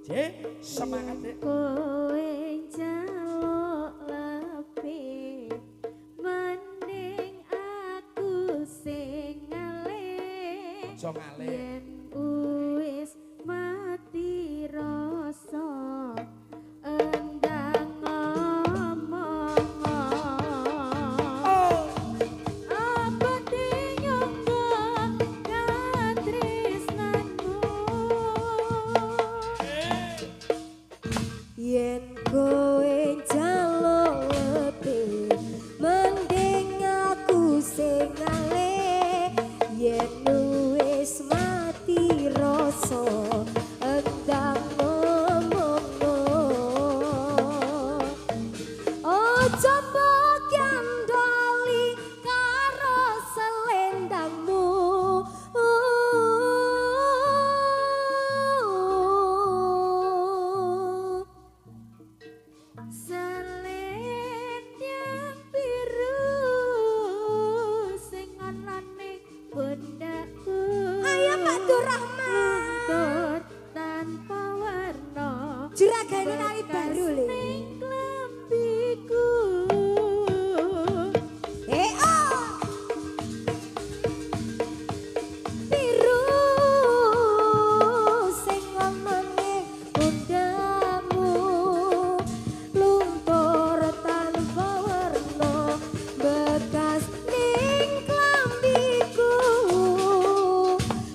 Cek, semangat Dek. Kowe njaluk lebih mending aku sing ngalih. Aja ngalih. Yen wis mati rasa endang ngomong. Apa dinyangga katresnanmu? Yen kowe njaluk lebih mending aku sing ngalih. Yen wis mati rasa endang ngomong. Aja mbok kandhali karo selendangmu. Selendang biru sing ana ning pundhakku. Ayo Pak Durrahman. Luntur tanpa warna. Juragane tali baru le. Ning klambiku. Eh oh. Biru sing ana ning pundhakmu. Luntur tanpa warna bekas ning klambiku.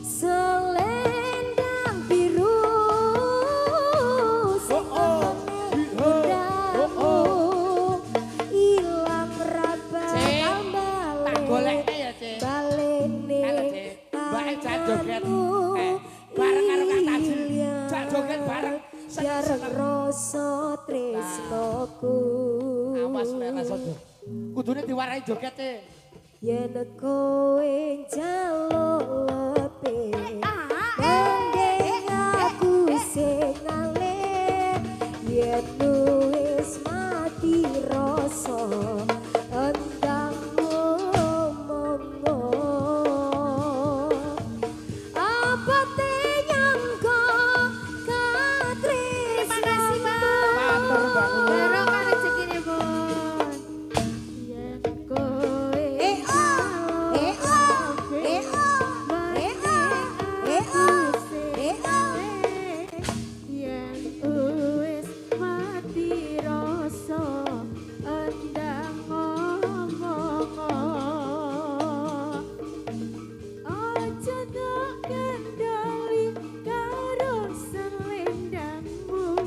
Selendang biru sing ana ning pundhakmu. Ilang ra Cek, bakal tak balik. golekne ya, Cek. Balene Halo, Cek. Mbake jak joget. tanganmu Bareng karo Kang Taji. ilang. Jak joget bareng. Bareng Seneng-seneng. rasa tresnoku. Awas lek rasa joget. Kudune diwarahi joget, Cek. Yen kowe njaluk lebih mending aku sing ngalih. Yen wis mati rasa endang ngomong. Apa nyangka Terima kasih, katresnanmu? Pak. Matur, Mbak Nuwun. Barokah rezekine, Bun. Yen kowe Eh oh, eh oh, eh oh, eh oh, eh oh, eh oh. Yen wis mati rasa endang ngomong. Aja tak kendali karo selendangmu.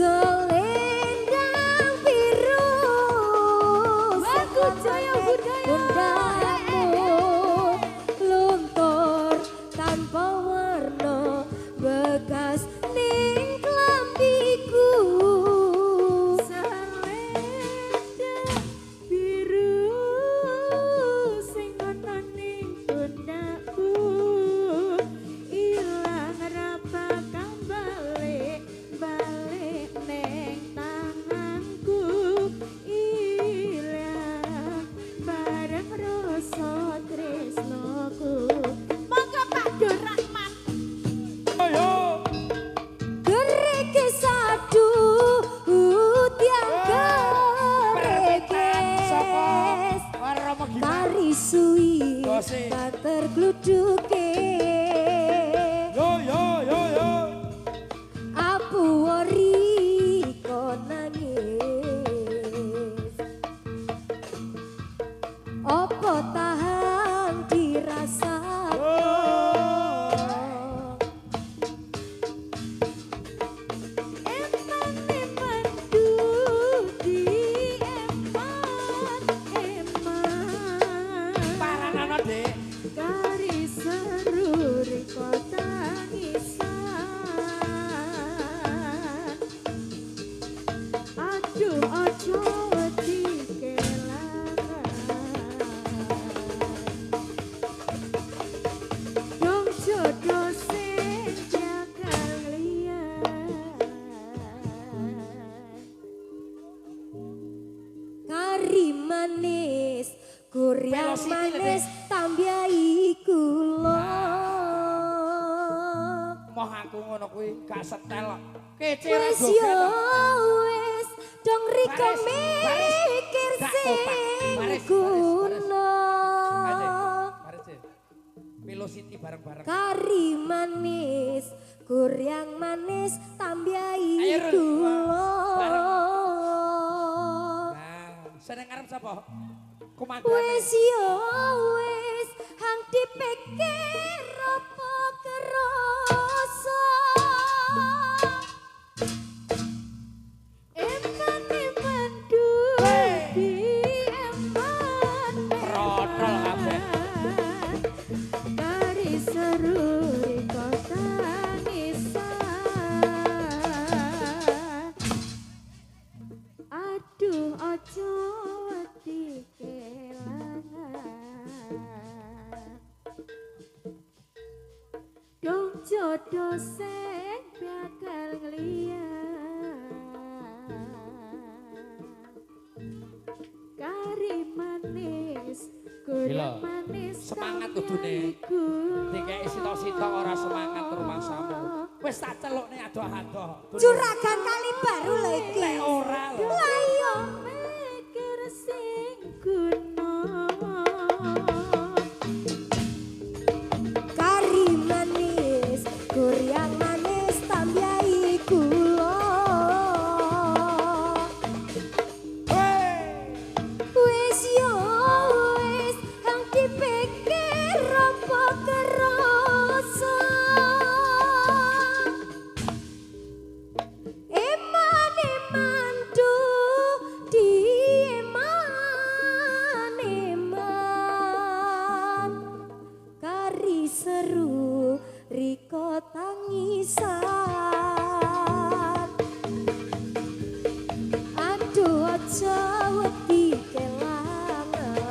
Selendang biru Lagu Jaya Budaya. pundhakmu luntur tanpa warna bekas ning klambiku. Selendang biru sing ana ning pundhakku ilang ra bakal balik balik ning tanganku ilang bareng rasa tresnoku. Monggo Pak Durrahman. Ayo. Gereke sadu tiang Permintaan saka gerekes Romo Giman. kari suwi Bose. banter gluduke. Yo yo yo yo. Apu wori kon nangis. Apa tahan dirasa? Eman eman dudi eman eman. Paranana, Dik. Kari seru riko tangisan. Aduh ojo wedi kelangan. Dong jodoh sing jagal liyan. Kari manis, kuryang Velocity lho, manis, tambahi kula. aku ngono kuwi, gak setel. Kece ra Wis joget. yo wis dong riko mikir sing guna. Baris. Velocity bareng-bareng. Kari manis, kuryang manis tambahi Ayo, Rul. gula. Nah, seneng arep sapa? Komandane. Wis yo wis hang dipikir apa kerasa. Eman-eman duwi eman. Protol kabeh. Kari seru riko tangisan. Aduh aja wedi kelangan. Dong jodoh sing bakal ngliyan. Kari manis, Gila. kurang manis Semangat kudune. Dikeki sitok-sitok ora semangat rumangsamu. Wis tak celukne adoh-adoh. Juragan kali baru lho iki. Nek ora lho. Lah iya. Mikir sing guna. Kari manis, kuryang manis tambahi gula. Wey. Wis yo wis hang dipikir apa kerasa. Eman eman duh di eman eman. Kari seru riko tangisan. Aduh aja wedi kelangan.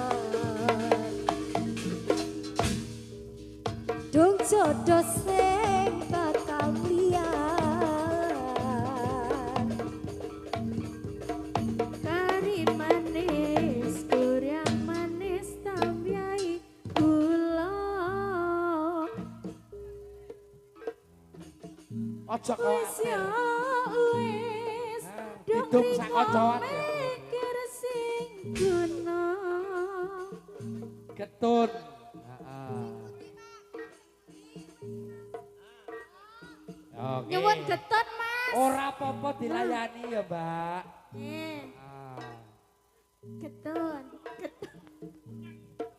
Dong jodoh sing bakal liyan. Kari manis, kurang manis tambahi gula. Aja Wis kuwatir. ya wis, dong Hidung sak riko kacoan ya. mikir sing guna. Getun. Heeh. Oke. Nyuwun getun, Mas. Ora apa-apa dilayani ya, Mbak. Ah. Getun, getun.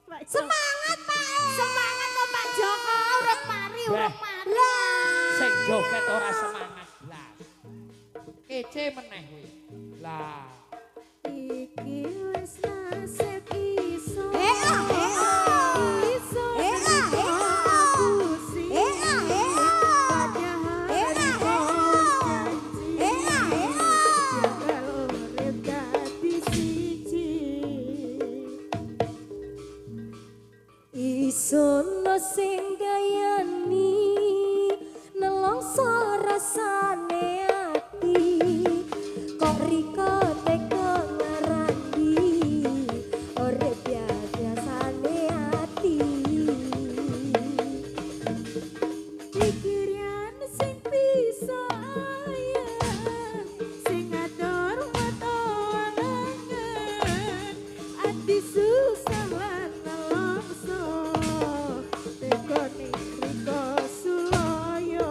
Pak Joko. Semangat Pak. Semangat to Pak Joko, urung mari, urung mari. Lah. Sing joget ora semangat blas. Kece meneh kuwi. Lah. Iki wis nasib iso. Eh ah, eh ah. Iso Eh ah, eh ah. ngapusi. Eh ah, eh ah. Padahal Eh ah, eh riko ah. janji. Eh ah, eh ah. Bakal urip dadi siji. Isono sing gayani nelongso rasane ati kok riko teka ngarani ora biasane ati. Pikiran sing bisa ayah, sing ngatur mata angan, ati susah lan nelongso, tekone riko suloyo.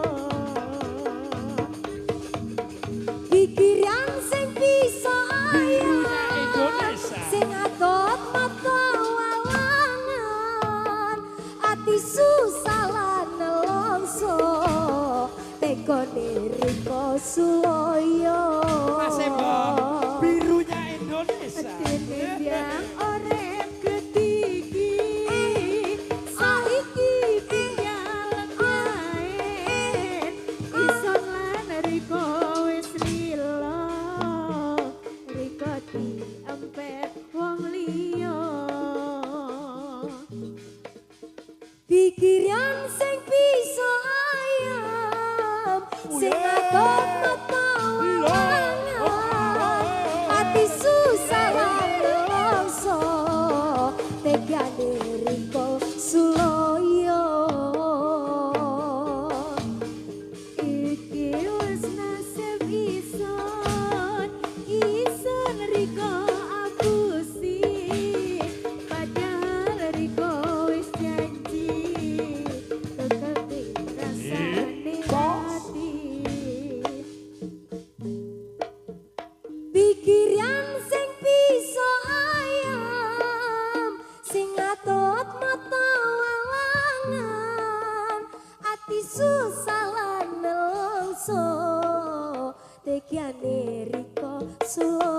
Pikiran sing bisa Birunya ayah Indonesia. sing atot mata walangan ati susah lan nelongso tekone riko suloyo. Mas Ebo, birunya Indonesia. Dene biang orep ketiki, saiki tinggal main, ison lan riko wis lilo, riko diempet wong liya. Pikiran sing bisa ayam sing atot mata Bagyane Riko Sulo.